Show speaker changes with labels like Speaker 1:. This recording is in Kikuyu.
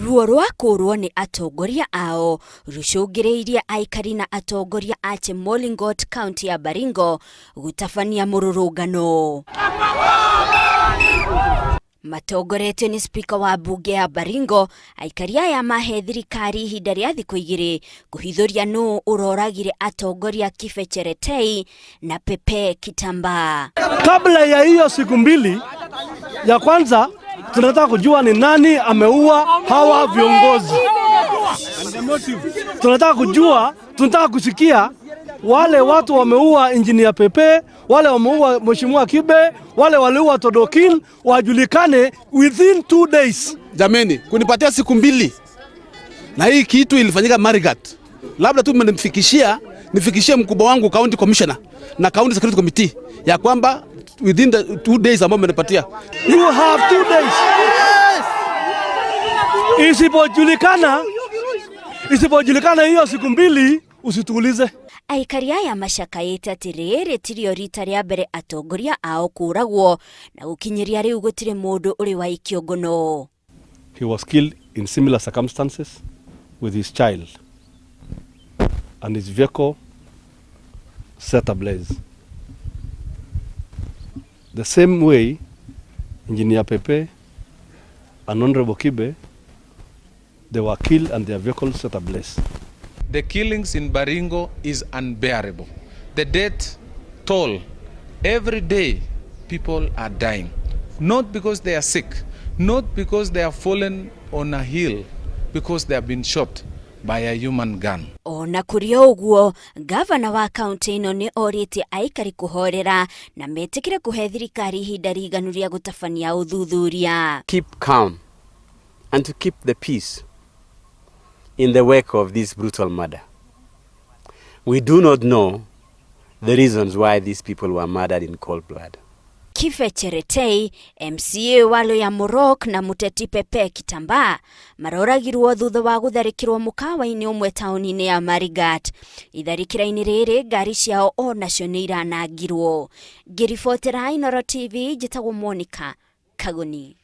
Speaker 1: Ruo rwa kũũrwo nĩ atongoria ao rũcũngĩrĩirie aikari na atongoria a Chemolingot kaunti ya Baringo gũtabania mũrũrũngano. Matongoretio nĩ spika wa mbunge ya Baringo, aikari aya mahe thirikari ihinda rĩa thikũ igĩrĩ kũhithũria nũ ũroragire atongoria Kibe Cheretei na Pepe Kitambaa.
Speaker 2: Kabla ya hiyo siku mbili, ya kwanza tunataka kujua ni nani ameua hawa viongozi. Tunataka kujua, tunataka kusikia wale watu wameua Engineer Pepe, wale wameua Mheshimiwa Kibe, wale waliua Todokin wajulikane within 2 days.
Speaker 3: Jameni, kunipatia siku mbili na hii kitu ilifanyika Marigat, labda tu mmenifikishia, nifikishie mkubwa wangu county commissioner na county security committee ya kwamba within the 2 days ambao mmenipatia.
Speaker 2: You have 2 days. Isipojulikana hiyo siku mbili, usituulize.
Speaker 1: Aikari aya macakaĩte atĩ rĩrĩ tirio rita rĩa mbere atongoria ao kũragwo na gũkinyĩria rĩu gũtirĩ mũndũ ũrĩ waikio ngono.
Speaker 2: He was killed in similar circumstances with his child and his vehicle set ablaze. The same way, Engineer Pepe and Honorable Kibe, they were killed and their vehicles set ablaze.
Speaker 4: The killings in Baringo is unbearable. The death toll, every day people are dying. Not because they are sick, not because they have fallen on a hill, because they have been shot by a human gun.
Speaker 1: Ona kũrĩ o ũguo, gavana wa kaunti ĩno nĩ orĩtie aikari kũhorera na metĩkĩre kũhe thirikari ihinda rĩiganu rĩa gũtabania ũthuthuria.
Speaker 5: Keep calm and to keep the peace in the wake of this brutal murder. We do not know the reasons why these people were murdered in cold blood.
Speaker 1: Kibe Cheretei, MCA wa Loiyamorok na mũteti Pepe Kitambaa maroragirwo thutha wa gũtharĩkĩrwo mũkawa-inĩ ũmwe taũni-inĩ ya Marigat. Itharĩkĩra-inĩ rĩrĩ ngari ciao o nacio nĩ iranangirwo. Ngĩribotera Inooro TV, njĩtagwo Monica Kagoni.